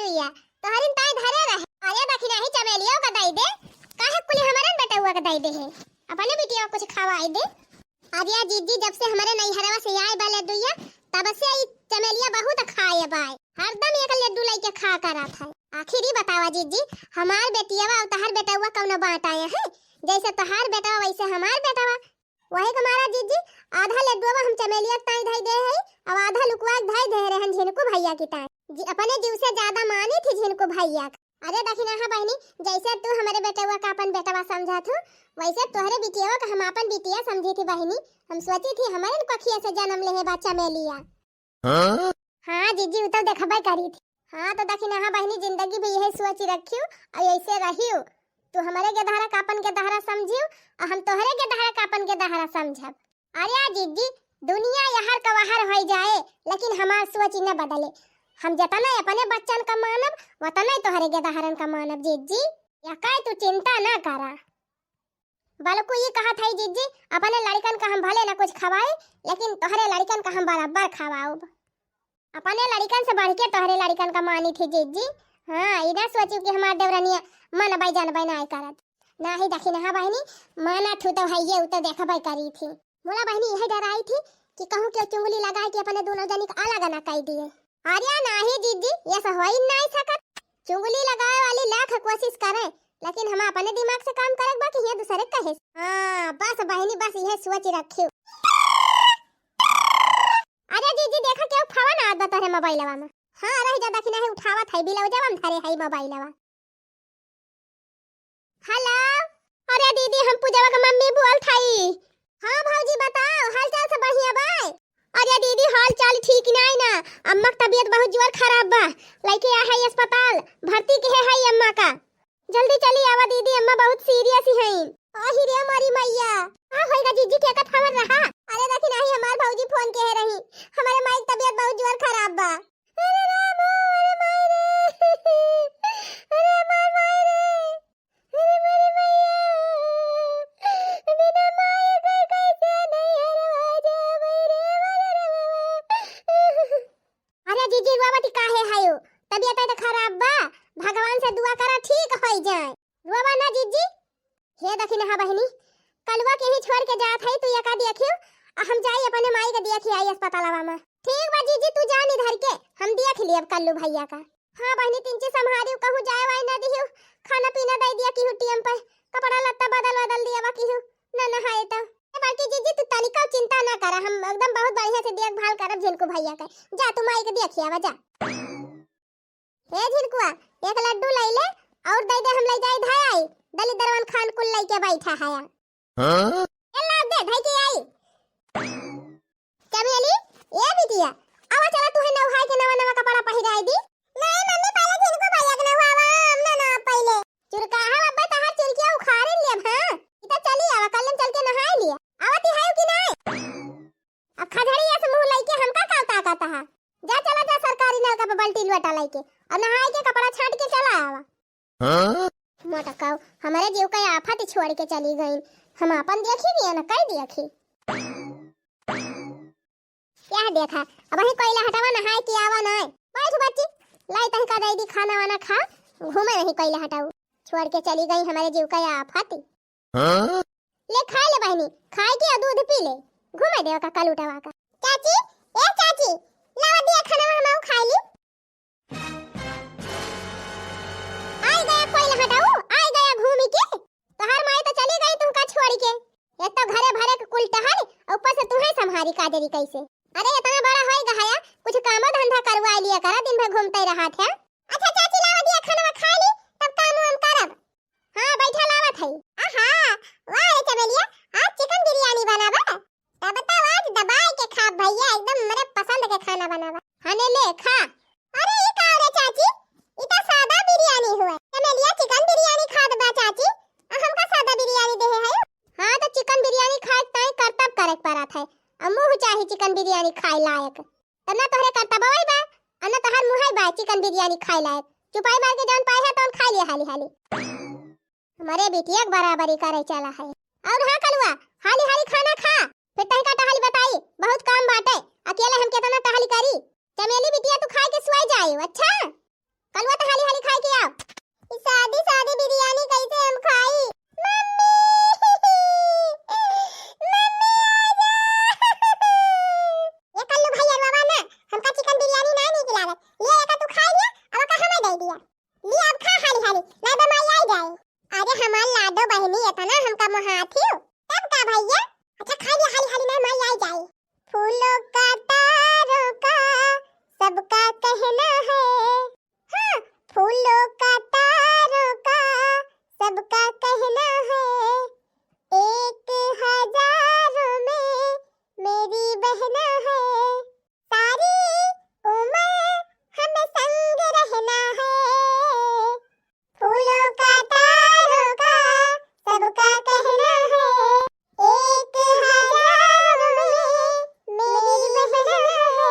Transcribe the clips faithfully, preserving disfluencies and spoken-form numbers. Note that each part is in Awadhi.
भैया, तोहरिन ताई धरे रहे। अरे दखिनही चमेलियो का दई दे, काहे कुल हमरन बेटउआ का दई दे है? अपने बिटिया कुछ खवाई दे। अरे जिज्जी, जब से हमरे नैहरवा से आए बा लड्डुइया, तब से ई चमेलिया बहुत खाए बाय। हरदम एक लड्डू लइके खा करत है। आखिर ई बतावा जिज्जी, हमार बेटियावा और तहार बेटउआ कौनो बाँट आए हैं? जैसे तोहार बेटवा वैसे हमार बेटवा। वही के मारा जिज्जी, आधा लड्डुआ हम चमेलिया के ताई धई दे है, अब आधा लुकवा के धई दे रहन झिनकू भैया की ताई। जी, अपने जीव से ज्यादा मानी थी झिनकू भैया का। अरे दखिनहा बहिनी, जैसे तू हमरे बेटवा का अपन बेटवा समझत हू, वैसे तोहरे बिटिया का हम अपन बिटिया समझी थी बहिनी। हम सोची थी हमरे न कोखिया से जन्म लेहे बा चमेलिया। हाँ? हाँ जिज्जी, उ तो देखबे करी थी। हाँ तो दखिनहा बहिनी, जिंदगी भी यही सोच रखियो और ऐसे रहियो। तू हमरे गेदहरा का अपन गेदहरा समझियो और हम तोहरे गेदहरा का अपन गेदहरा समझब। अरे जिज्जी, दुनिया यहर का वहर होई जाए, लेकिन हमार सोच न बदले। हम जतना अपने बच्चन का मानब, वतना ही तोहरे गेदहरन का मानब जिज्जी। या काहे तू चिंता ना करा। बल्कु ई कहत हई जिज्जी, अपने लड़िकन का हम भले न कुछ खवाई, लेकिन तोहरे लड़िकन का हम बराबर खवाउब। अपने लड़िकन से बढ़ के तोहरे लड़िकन का मानी थी जिज्जी। हाँ, ई ना सोचियो कि हमार देवरनिया मनबई जनबई नाई करत। नाही दखिनहा बहिनी, मानत हू तो हइये, उ तो देखबई करी थी। मोला बहिनी यही डराई थी कि कहूँ के चुंगली लगाए के अपने दोनों जनी का अलग ना कई दिए। अरे नाही जिज्जी, ये सब होई नाई सकत। चुंगली लगाए वाली लाख कोशिश करे, लेकिन हम अपने दिमाग से काम करे बा कि ये दूसरे कहे। हाँ, बस बहिनी, बस यह सोच रखियो। अरे जिज्जी, देखा केहू फोन आवत बा तोहरे मोबाइलवा में। हाँ, रह जा, दखिनही उठावत है, बिलौजवा में धरे है मोबाइलवा। हेलो। अरे दीदी, हम पूजवा के मम्मी बोलत हई। हाँ भौजी, बताओ, हाल चाल सब बढ़िया बा? अरे दीदी, हाल चाल ठीक नाई ना, अम्मा के तबीयत बहुत जोर खराब बा, लइके आ है अस्पताल, भर्ती किहे है अम्मा का। जल्दी चली आवा दीदी, अम्मा बहुत सीरियस ही हैं। आही रे हमारी मैया, का होइगा जिज्जी, के का खबर रहा? अरे दखिनही, हमार भौजी फोन किहे रही, हमारे माई के तबीयत बहुत जोर खराब बा। अरे राम, अरे माई रे, अरे हमार माई रे, अरे हमारी मैया, बिना माई के कैसे नैहरवा जाबै रे, अरे रे बाबा। अरे जिज्जी, रोवती काहे हयो? तबीयत तो खराब बा, भगवान से दुआ करा ठीक होई जाए। रोवा ना जिज्जी। हे दखिनहा बहिनी, कलुआ के ही छोड़ के जात हई, तू एका देखियो, आ हम जाई अपने माई के देखी आई अस्पतालवा में। ठीक बा जिज्जी, तू जान इधर के, हम देख लियब कल्लू भैया का। हाँ बहिनी, तिनची सम्हारियो, कहूँ जाए वाए ना दिहियो, खाना पीना दे दिया किहू टीएम पे, कपड़ा लत्ता बदल बदल दिया बा किहू, ना नहाए तो। ए बड़की जिज्जी, तू तनिका चिंता ना करा, हम एकदम बहुत बढ़िया से देखभाल करब झिनकू भैया के। जा तू माई के देखिया बा, जा। हे झिनकुआ, एक लड्डू लई ले और दे दे, हम लई जाई धाई आई। दलिद्दरवन खान कुल लइके बैठा है। हाँ? ए ला दे, धाई के आई। चमेली, ए बिटिया, आवा चला तुहे नहाई के नवा नवा कपड़ा पहिराई दी। नहीं मम्मी, पहले झिनकू भैया के नहवावा, हम ना नहाब पहले। चुरकाहा अब्बे तहार चुरकिया उखाड़ लेब, हाँ? इता चली आवा, कल्लम चल के नहाई लिया। आवती है कि नहीं? अब खजड़ी ऐसे मुंह लइके हमका का ताकत है? जा चला जा सरकारी नलका पे बाल्टी लोटा लइके और नहाई के कपड़ा छाट के चला आवा। हाँ? मोटकाऊ, हमरे जीव का आफत छोड़ के चली गई, हम अपन देखी दिया ना, कई देखी। क्या देखा, अब ही कोयला हटावा नहाई के आवा ना। बैठ बच्ची, लाई तही का दे दी खाना वाना खा, घूमे नहीं कोयला हटाऊ, छोड़ के चली गई हमरे जीव का आफत। हाँ? ले खाए ले बहिनी, खाए के और दूध पी ले, घूमे देवा का कलूटवा का। चाची, ए चाची, लावा दिया खाना हम खाए ली। आई गया कोई हटाऊ, आई गया घूमी के। तोहार माई तो चली गई तुमका छोड़ के। एक तो घरे भरे के कुल टहल, और ऊपर से तुहे संभारी काजरी कैसे। अरे इतना बड़ा होई गया, कुछ कामो धंधा करवा लिया करा, दिन भर घूमते रहा थे। अच्छा चाची लावा दिया खाना खा ली, तब काम वाम करब। हाँ, बैठा लावत है। आहा, वाह रे चमेलिया, आज चिकन बिरयानी बनावा। तब तो आज दबाए के खा भैया, एकदम मेरे पसंद के खाना बनावा। हने ले खा। अरे ई का रे चाची, ई तो सादा बिरयानी हुआ। चमेलिया चिकन बिरयानी खात बा चाची, आ हमका सादा बिरयानी देहे है। हाँ तो चिकन बिरयानी खाए ताई करतब करे के परत है, आ मुँह चाही चिकन बिरयानी खाए लायक। तब ना तोहरे करतबवई बा, आ ना तोहार मुँहई बा चिकन बिरयानी खाए लायक। चुपाई मार के जौन पाए है तौन खा लिया हाली हाली। हमरे बिटिया के बराबरी करे चला है। और हाँ कलुआ, हाली हाली खाना खा, फिर तनिका टहली बताई, बहुत काम बाटे, अकेले हम केतना टहली करी। चमेली बिटिया तू खाए के सुआई जाए, अच्छा? कलुआ कहना है। हाँ, फूलों का, तारों का, सबका कहना है, एक हजारों में मेरी बहना है, सारी उम्र हमें संग रहना है। फूलों का, तारों का, सबका कहना है, एक हजारों में मेरी बहना है।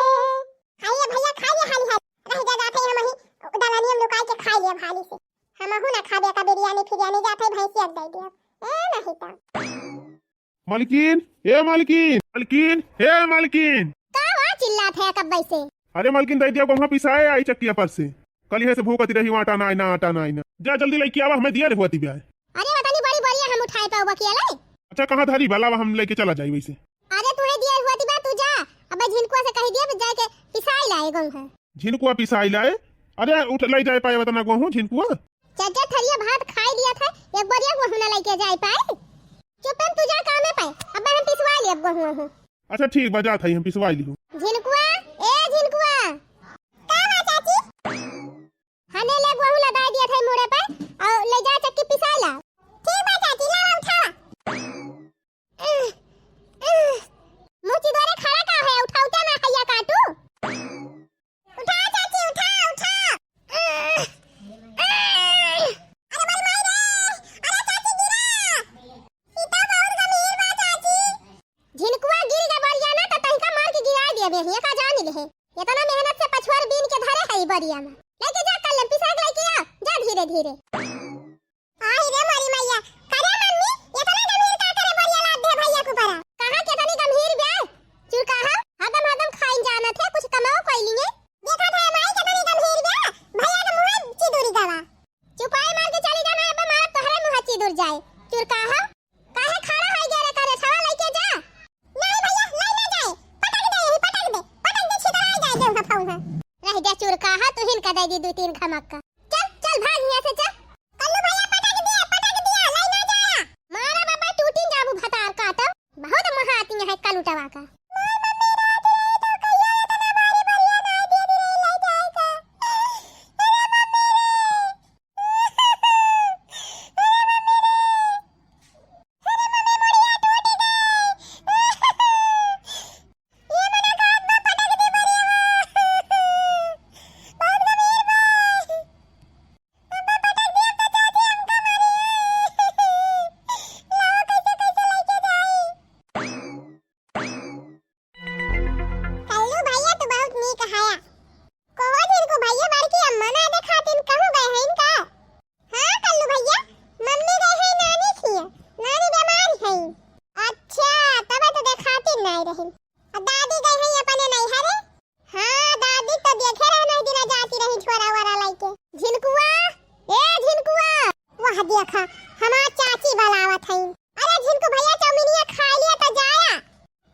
खाइए भैया, खाइए हाली हाली। रह जा, जाते ही हम वहीं दलानिया में लुकाई के खाई लेब हाली से। हमहू ना खाबे का बिरयानी फिरयानी, जाते ही भैंसिया के दे दिया। ए, नहीं तो। मलकिन, ए मलकिन, मलकिन, ए मलकिन। का हुआ, चिल्लात है कब से? अरे मलकिन, दे दिया गोहूँ पिसाए आई चक्किया पर से। कलिहे से भूकत रही, आटा नाई ना, आटा नाई ना। जा जल्दी लइके आवा, हमें दिया रे हुआ तिबिया। अरे वतनी बड़ी बोरिया हम उठाए पाउबा किया ले। अच्छा, कहाँ धरी बा, लावा हम लइके चला जाई वैसे। अरे तू है दिया हुआ तिबिया, तू जा। अब झिनकुआ से कह दिया, जाए के पिसाई लाए गोहूँ। झिनकुआ पिसाई लाए? अरे उठ, ले जाए पाए वतना गोहूँ झिनकुआ। चाचा थरिया भात खाई लिया था, एक बोरिया गोहूँ ना लइके जाए पाए। चुप, तू जा कामे पे, अब हम पिसवा लेब गोहूँ वहूँ। अच्छा ठीक बा, जात हई हम पिसवा लिहू। झिनकुआ, ए झिनकुआ। का बा चाची? हने ले गोहूँ लदाई दिया था मुड़े पे, और ले जा चक्की पिसा ला। ठीक बा चाची, लावा उठावा। मुँह चिदोरे खड़ा का है, उठाउते ना हैया काटू। उठा चाची, उठा, उठा। अरे बड़ी माई रे, अरे चाची गिरा। ई तो बहुत गंभीर बा चाची। झिनकुआ गिर गए बरिया ना, तो तहिका मार के गिरा दिया बेहिया का जान ले है। इतना मेहनत से पछुआर बीन के धरे है ई बरिया में। लेके जा कल्ले पिसा के लेके आ, जा धीरे धीरे। आई रे मोरी मैया, करे मम्मी, इतना गंभीर का करे बरिया लाद दे भैया के ऊपर? कहाँ के तनी गंभीर बे? चुरकाहा, हदम हदम खाइन जानत है, कुछ कमाओ कोई लिए। देखा था माई के तनी गंभीर बे, भैया के मुँह चिदुरी गवा। चुपाई मार के चली जाना, अब मार तोहरे मुँह चिदुर जाए। चुरकाहा, काहे खड़ा है गे रे करे, छवा लइके जा। नहीं भैया, लई ना जाए, पटक दे, यही पटक दे, पटक दे, छितरा जाए गेहूं का फौहा। रह जा चुरकाहा, तू हिन का दे दी दू तीन खमक्का। चल, चल, भाग यहाँ से, चल। कल्लू भैया, पटक दिया, पटक दिया, लई ना जाया। मारा बाबा, टूटिन जाबू भतार काटो। बहुत महातिया है कलुटवा का। कल्लू भैया, तू बहुत नीक हया। कहो जिनको भैया बड़की अम्मा ना देखातिन, कहूँ गए हैं इनका? हाँ कल्लू भैया, मम्मी गए हैं नानी खिया, नानी बीमार हैं। अच्छा, तब तो देखातिन नहीं रही। आ दादी गए हैं अपने नैहरे? हाँ, दादी तो देखे रहे नहीं दिना जाती रही छोरा वोरा लइके। झिनकुआ, ए झिनकुआ। वह देखा, हमार चाची बुलावत हईन। अरे झिनकू भैया, चौमिनिया खाई लिया तो जाया।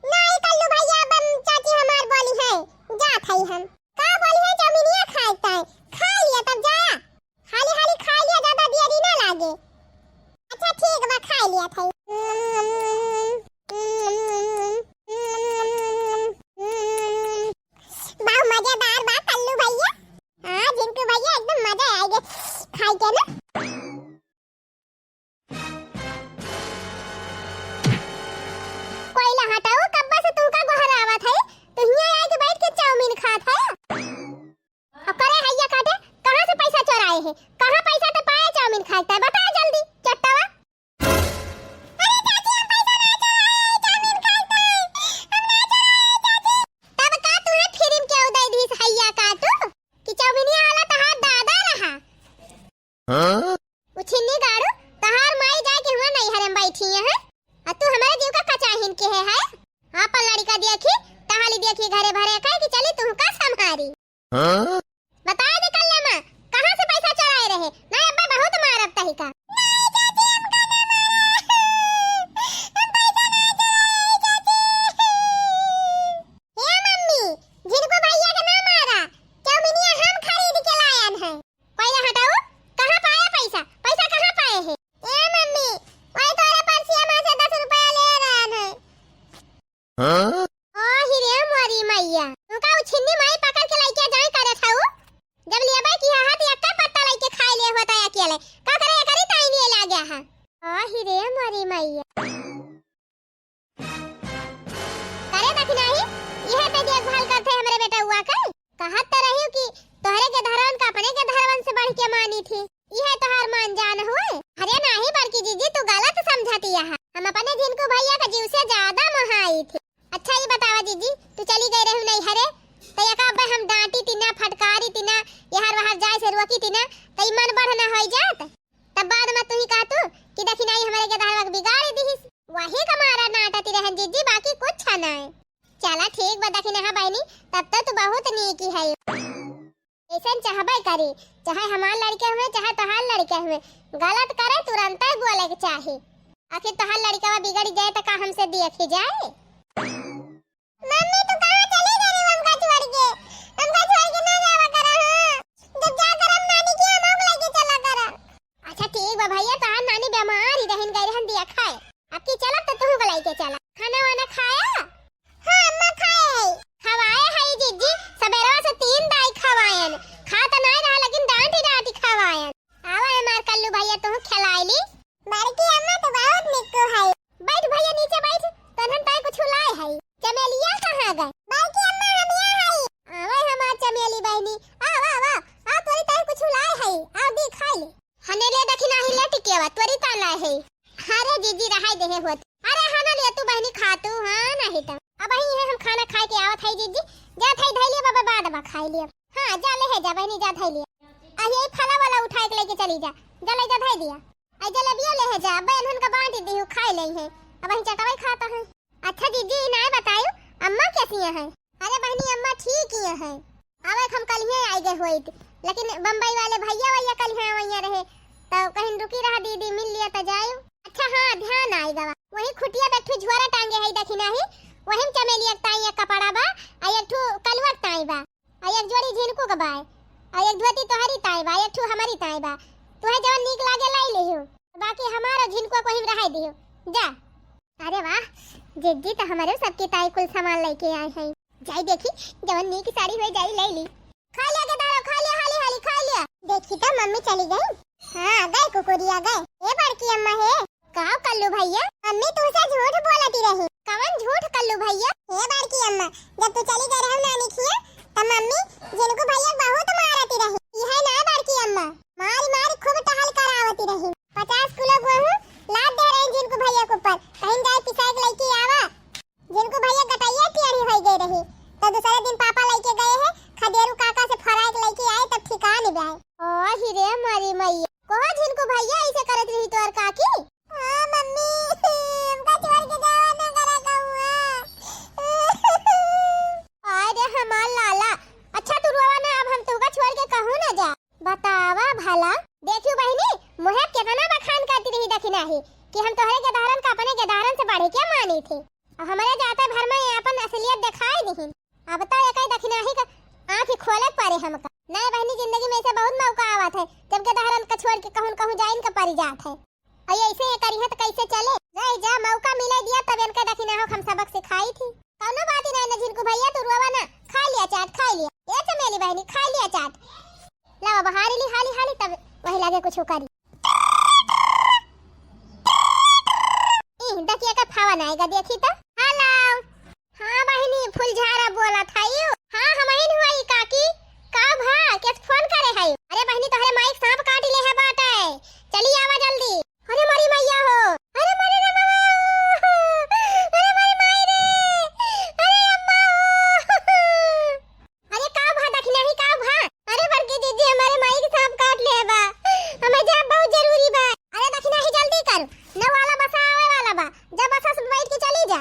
नहीं कल्लू भैया, अब हम चाची हमार बोली है, जात हई हम। का बोली है चौमिनिया खाए ताई? खाई लिया तब जाया। हाली हाली खाई लिया, ज्यादा देरी ना लागे। अच्छा ठीक बा, खाई लिया था। बहुत मजेदार बा कल्लू भैया। हाँ, झिनकू भैया, एकदम मजा आ गया खाई के ना। कोयला हटाओ, कब्बा से तुमका गोहरावत है, तू हियां आके बैठ के चाउमीन खात है। अब करे हैया काटे, कहाँ से पैसा चोराए है? कहाँ पैसा तो पाए चाउमीन खाए का? बता जल्दी, चट्टावा। अरे चाची, हम पैसा ना चोराए, चाउमीन खाए का, हम ना चोराए चाची। तब का तुहे फिल्म के उदय दीस हैया काटू कि चाउमीनिया वाला तहार दादा रहा? हाँ? उ छिन्नी गाड़ू, तहार माई जाए के हुआ नैहरे में बैठी है, आ तू हमारे जीव का कचाहिन के है, है? आपन लड़का देखी, तहाली देखी घरे भरे खाए कि चली तुहका संभारी। हाँ? बताए दे कल्ले माँ, कहाँ से पैसा चोराए रहे? ना अब्बा बहुत मारब तही का। वकी ती ना, तई मन बढ़ ना होई जात। तब बाद में तू ही कहतू कि दखिनाही हमरे गदहरवा के बिगाड़ दिहिस। वही का मारा नाटती रहन जिज्जी, बाकी कुछ ना है। चला ठीक बा दखिनहा बहिनी, तब तो तू बहुत नीकी है। ऐसन चाहबे करी, चाहे हमार लड़के हुए, चाहे तोहार लड़के हुए, गलत करे तुरंते बोले के चाही। आखिर तोहार लड़कवा बिगड़ जाए तो का हमसे देखी जाए? मम्मी, तू कहाँ चली गई हमका छोड़ के? हमका छोड़ के ना जावा करा, हाँ? जब जा करम नानी के, हम लोग लेके चला करा। अच्छा ठीक बा भैया, तोहार नानी बीमार ही रहन गई रहन दिया खाए। अब की चलब तो तुहू को लेके चला। खाना वाना खाया? हाँ अम्मा, खाए है। खवाए है जिज्जी, सबेरवा से तीन दाई खवायन। खा तो नहीं रहा लेकिन डांटी डांटी खवायन। आवा हमार कल्लू भैया, तुहू खिलाई ली। बड़की अम्मा तो बहुत निक्कू है। बैठ भैया, नीचे बैठ, तनहन ताई कुछ लाए है। चमेलिया कहाँ गए? बड़की अम्मा, हम यहाँ है। आवे हमार चमेली बहनी, आ, आ, आ, आ, तोरी ताई कुछ लाए है, आ, दी, खाई ले। हने ले दखिनही ले टिकेवा, तोरी ताई लाए है। अरे जीजी, रहाई देहे होत। अरे हना ले तू बहनी खा तू, हाँ, नहीं तो। अब यही है, हम खाना खाए के आवत है जीजी, जा थाई धई ले बाबा, बाद में खाई ले। हाँ, जा ले है जा बहनी, जा धई ले। आ, ये फला वाला उठाए के लेके चली जा, जा ले जा धई दिया। आई जलेबियो ले है जा, अब्बे इन्हन का बांट दी हूँ, खाए ले है। अब हम चटवाई खाता है। अच्छा जीजी, ई नाय बतायू, अम्मा कैसी हैं? अरे बहनी, अम्मा ठीक ही हैं। अब एक हम कल ही आई गए होइत, लेकिन बम्बई वाले भैया वैया कल ही वैया रहे, तो कहीं रुकी रहा दीदी, मिल लिया तो जायू। अच्छा हाँ, ध्यान आएगा। वही खुटिया बैठू झुआरा टांगे है दखिनही, वही में चमेली एक ताई एक कपड़ा बा, आ एक ठू कलुआ के ताई बा। आ एक जोड़ी झिनकू के बाय, आ एक धोती तोहरी ताई बा, एक ठू हमारी ताई बा। तुहे जवन नीक लागे लाई लेहू, बाकी हमारा झिनकुआ को ही रहाई दिहू। जा। अरे वाह, जिज्जी तो हमारे सबके ताई कुल सामान लेके आए हैं। जाई देखी, जवन नीक साड़ी होई जाई ले ली। खा लिया के दारो, खा लिया, हाली हाली खा लिया। देखी तो मम्मी चली गई। हाँ, गए कुकुरिया गए। ए बड़की अम्मा है। का कल्लू भैया? मम्मी तुमसे झूठ बोलती रही। कवन झूठ कल्लू भैया? हे बड़की अम्मा, जब तू चली गई रहू नानी खिया, त मम्मी झिनकू भैया बहुत मारती रही। ई है ना बड़की अम्मा, मारी मारी खूब टहल करावती रही। पचास किलो गेहूं लाद दे रही झिनकू भैया के ऊपर, कहीं जाए पिसाई के लेके आवा। झिनकू भैया गटैया टेढ़ी होई गई रही, तो दूसरे दिन पापा लेके गए हैं, खदेरू काका से फराई के लेके आए, तब ठिकाने बे आए। ओ हिरे मारी मैया, कोहा झिनकू भैया ऐसे करत रही तोर काकी? हाँ मम्मी, हमका छोड़ के जावा ना करा कहूँ। अरे हमार लाला, अच्छा तू रोवा ना, अब हम तुहका छोड़ के कहूँ ना जा। बतावा भला। देखियो बहिनी, मोहे केतना बखान करती रही दखिनही कि हम तोहरे गदहरन का अपने गदहरन से बढ़ के मानी थी। अब हमरे जाते भर में ये अपन असलियत दिखाई दिहिन। अब तो एकै दखिनही का आँख ही खोले पड़े हमका। नहीं बहिनी, जिंदगी में ऐसे बहुत मौका आवत है, जब गदहरन का छोड़ के कहूँ न कहूँ जाइन का परी जात है। और ये ऐसे ये करी है तो कैसे चले? रह जा, मौका मिले दिया तब इनका दखिनहो हम सबक सिखाई थी। कौनो बात ही नहीं ना झिनकू भैया, तू रोवा ना, खा लिया चाट, खा लिया। ए चमेली बहिनी, खा लिया चाट। लावा बहारी ली हाली हाली, तब वही लागे कुछ करी। ई दकिया का फावा ना आएगा, देखी तो। हेलो। हाँ बहिनी, फुलझारा बोलत हई। हाँ, हमहिन हुई काकी। का भा, केस फोन करे हई? अरे बहिनी, तोहरे माई के सांप काट ले है बाटे, चली आवा जल्दी। अरे मोरी मैया हो, अरे मोरी रे मामा, अरे मोरी माई रे, अरे अम्मा हो। अरे का भा दखिनही, का भा? अरे बड़की दीदी, हमारे माई के सांप काट ले बा, हमें जाब बहुत जरूरी बा। अरे दखिनही जल्दी कर, नौ वाला बसा आवे वाला बा, जा बसा से बैठ के चली जा।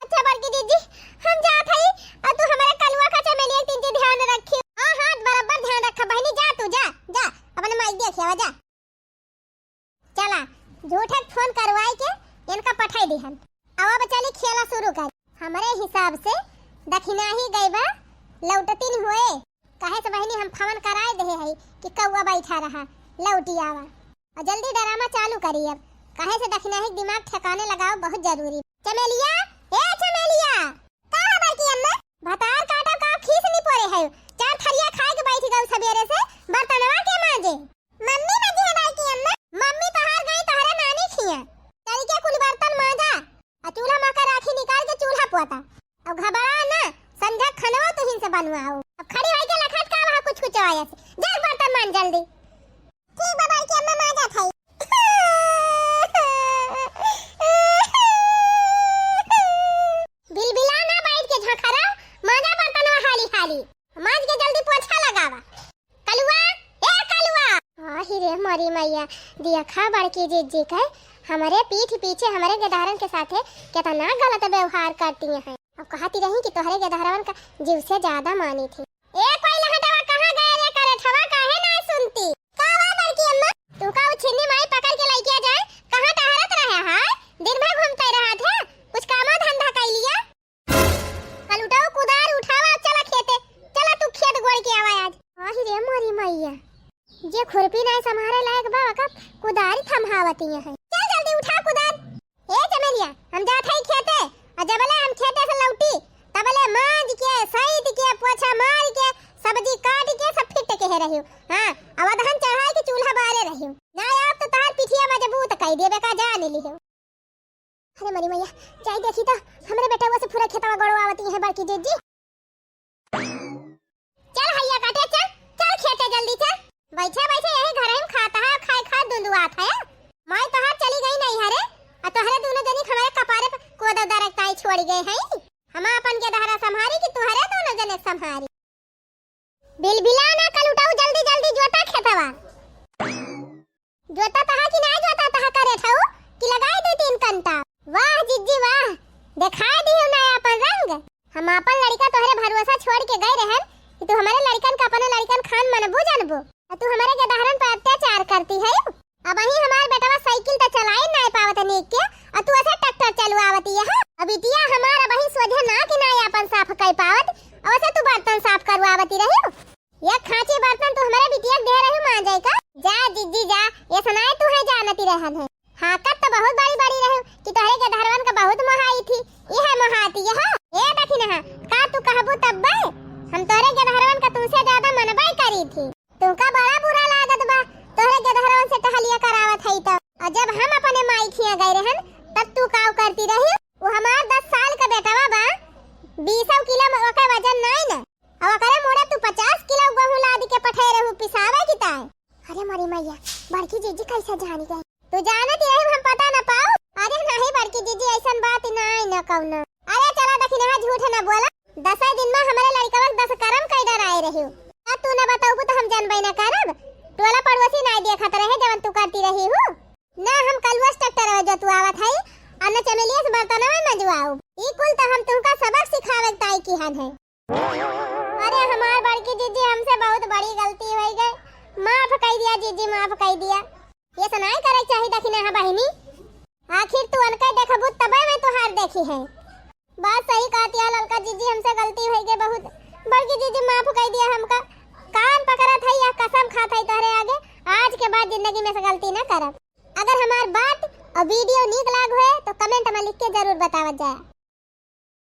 अच्छा बड़की दीदी, हम जात हई, और तू हमारे कलुआ का चमेलिया के तीन ध्यान रखी। हाँ हाँ, बराबर ध्यान रखा बहिनी, जा तू जा, जा अपने माई देखे आवा जा। चला, झूठे फोन करवाई के इनका पठाई दिहन। अब अब चली खेला शुरू कर। हमरे हिसाब से दखिनही गई बा, लौटतिन हुए। काहे से बहिनी हम फोन कराए देहे हई कि कौआ बैठा रहा, लौटी आवा। और जल्दी ड्रामा चालू करी अब, काहे से दखिनही के दिमाग ठिकाने लगाओ बहुत जरूरी। चमेलिया, ए चमेलिया। का है बड़की अम्मा? भतार काटा का खीस नहीं पड़े है, चार थरिया खाए के बैठ गऊ सबेरे से, बर्तनवा के मांजे। मम्मी मांजी है बड़की अम्मा। मम्मी तोहार गई तोहरे नानी खिया। चल के कुल बर्तन मांजा। आ चूल्हा मा का राखी निकाल के चूल्हा पोता। अब घबरा ना, संझा खनवा तुहिन से बनवाओ। अब खड़ी होई के लखत का वहाँ कुछ कुछ आयस। जा बर्तन मांज जल्दी। ठीक बा बड़की अम्मा, मांजा थाई। बिलबिला ना बैठ के झखरा, मांजा बर्तनवा हाली हाली। मांज के जल्दी पोछा लगावा। कलुआ, ए अरे मैया, देखा बड़की जिज्जी के हमरे पीठ पीछे हमरे गेदहरन के साथे केतना गलत व्यवहार करती हैं। अब कहती रही कि तोहरे गेदहरवन का जीव से ज्यादा मानी थी। ए कोई लहटवा, कहाँ गए रे करेठवा, काहे ना सुनती? का बा बड़की अम्मा? तू का उ छिन्नी माई पकड़ के लइके जाए? कहाँ टहरत रहे है? दिन भर घूमते रहत है, कुछ कामा धंधा कर लिया। कल उठाओ कुदार उठावा, अब चला खेते, चला तू खेत गोड़ के आवा आज। आही रे मोरी मैया, जे खुरपी नाय संभारे लायक बा, ओका कुदारी थम्हावती है। चल जल्दी उठा कुदार। ए चमेलिया, हम जात हई खेते, आ जबले हम खेते से लौटी, तबले मांज के, सैत के, पोछा मार के, सब्जी काट के, सब फिट के है रहियो। हाँ, अब अदहन चढ़ाई के चूल्हा बारे रहियो। ना आप तो तहार पिठिया मजबूत कई देबे का जान लिहो। अरे मरी मैया, जाई देखी तो हमरे बेटवा से पूरा खेतवा गोड़वावती है बड़की जिज्जी। चल हैया काटे, चल, चल खेते जल्दी चल। बैठे बैठे यही घर में खाता है, खाए खाए दुंदुआत है। माई तोहार चली गई नहीं हरे, आ तोहरे दोनों जनी हमारे कपारे पे कोदा दरकताई छोड़ गए हैं। हम अपन गेदहरा संभारी कि तोहरे दोनों जने संभारी? बिलबिला ना कल उठाऊ, जल्दी जल्दी जोता खेतवा। जोता तहा कि ना जोता तहा करे ठाऊ कि लगाई दे तीन कंटा। वाह जिज्जी वाह, दिखाई दियो ना अपन रंग। हम अपन लड़का तोहरे भरोसा छोड़ के गए रहन कि तू हमारे लड़कन का अपने लड़कन खान मनबू जानबू, और तू हमारे गेदहरन पर अत्याचार करती है। अब ही हमार बेटवा साइकिल तो चलाई ना पावत नीक के, और तू ऐसे ट्रैक्टर चलवावती है। अब बिटिया हमार अब ही सोझे ना कि ना अपन साफ कर पावत, और ऐसे तू बर्तन साफ करवावती रही। ये खांची बर्तन तू हमारे बिटिया के दे रही मांजे का? जा जिज्जी जा, ये सुनाए तू है जानती रहन है। हाँ, कत तो बहुत बड़ी बड़ी रही कि तोहरे गेदहरवन का बहुत मोहाई थी, ये है मोहाती है। ए दखिनहा, का तू कहबू तब्बे? हम तोहरे गेदहरवन का तुमसे ज्यादा मनबे करी थी। तुमका बड़ा बुरा लागत बा तोहरे गेदहरवन से टहलिया करावत हई तो। और जब हम अपने माई खिया गए रहन, तब तू काव करती रही? वो हमार दस साल का बेटवा बा, बीसौ किलो में ओकर वजन नाई न। अब ओकरे मुड़े तू पचास किलो गेहूं लाद के पठे रहू पिसावे की ताय। अरे मरी मैया, बड़की जिज्जी कैसे जानी गई? तू जानत रही हम पता न पाऊ? अरे नहीं बड़की जिज्जी, ऐसन बात नाई न कौनो। अरे चला दखिनहा, झूठ न बोला। दसे दिन में हमारे लड़कवा के दस करम कई डराए रही। अब तू न बताऊ तो हम जानबे न करब। टोला पड़ोसी नाई देखत रहे जवन तू करती रही हूँ। ना हम कलुआ से ट्रैक्टर जोतवावत हई, आ न चमेलिया से बर्तनवा मजवाऊ। ई कुल त हम तुमका सबक सिखावे के ताई किहन है। अरे हमार बड़की जिज्जी, हमसे बहुत बड़ी गलती हो गई, माफ कर दिया जिज्जी, माफ कर दिया। ये सुनाई करे चाही दखिनहा बहिनी, आखिर तू अनके देखबू तबे मैं तुहार देखी है। बात सही कहती है ललका जिज्जी, हमसे गलती हो गई बहुत। बड़की जिज्जी माफ कर दिया हमका, कान पकड़त है या कसम खात है तोहरे आगे, आज के बाद जिंदगी में से गलती ना करब। अगर हमार बात और वीडियो नीक लाग होए तो कमेंट में लिख के जरूर बतावत जाए।